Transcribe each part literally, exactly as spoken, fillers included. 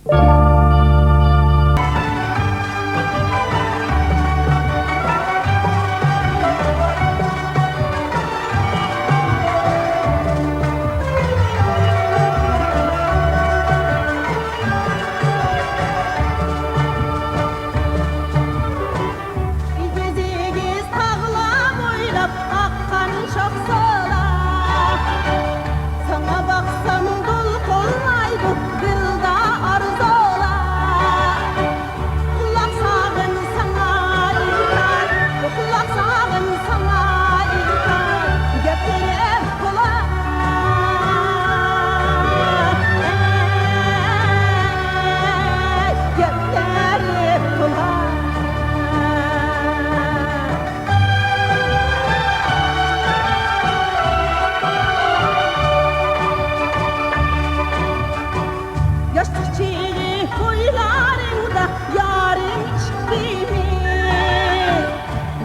ئېگىز-ئېگىز تاغلار بويلاپ ئاققان شاخسۇلار. ساڭا باقسام دولقۇنلايدۇ دىلدا ئارزۇلار. قۇلاق سالغىن ساڭا ئېيتار، قۇلاق سالغىن ساڭا ئېيتار، گەپلىرىم تولا. ئەي، گەپلىرىم تولا. ياشلىق چېغى بويلىرىڭدا يارىم ئىككىمىز،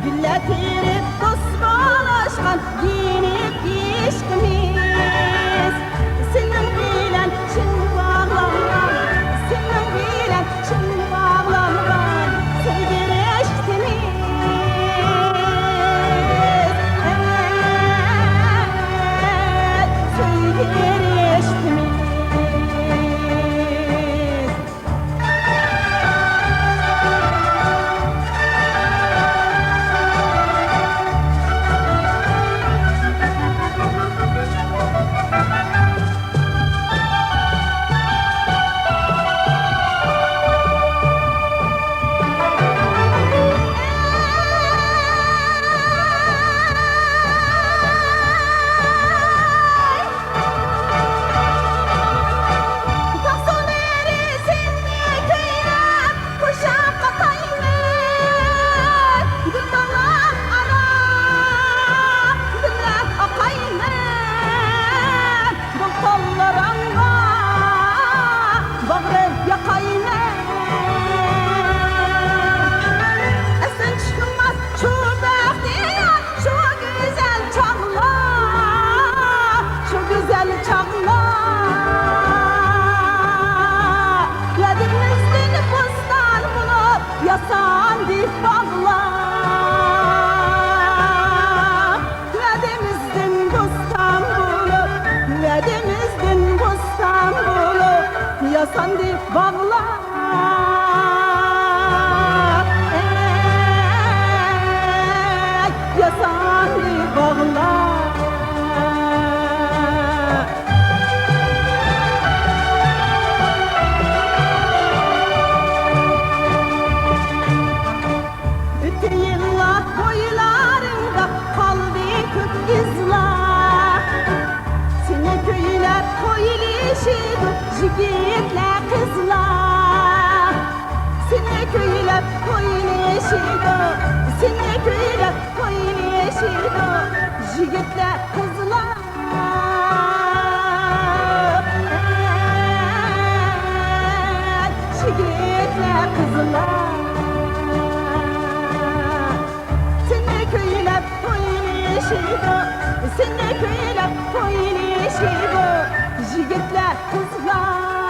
گۈللەر تېرىپ دوست بولۇشقان يېنىك ئىشقىمىز. سېنىڭ بىلەن چىڭ باغلانغان، سېنىڭ بىلەن چىڭ باغلانغان سۆيگۈ رىشتىمىز. ئەي، سۆيگۈ رىشتىمىز. تاغ سۇلىرى سېنى كۈيلەپ، قۇشاق قاقايمەن، گۈلدانلار ئارا بىللە ئاقايمەن، دولقۇنلىرىڭغا باغرىم ياقايمەن. ئەستىن چۈشمەس شۇ بەختىيار، شۇ گۈزەل چاغلار، شۇ گۈزەل چاغلار. ۋەدىمىزدىن بوستان بولۇپ ياساندى باغلار. ۋەدىمىزدىن بوستان بولۇپ، ۋەدىمىزدىن بوستان بولۇپ ياساندى باغلار. ئەي، ياساندى باغلار. ئۆتتى يىللار، بويلىرىڭدا قالدى كۆپ ئىزلار. سېنى كۈيلەپ تويلىشىدۇ يىگىتلەر، قىزلار. سېنى كۈيلەپ تويلىشىدۇ، سېنى كۈيلەپ تويلىشىدۇ يىگىتلەر، قىزلار. يىگىتلەر، قىزلار. سېنى كۈيلەپ تويلىشىدۇ، سېنى كۈيلەپ تويلىشىدۇ يىگىتلەر، قىزلار.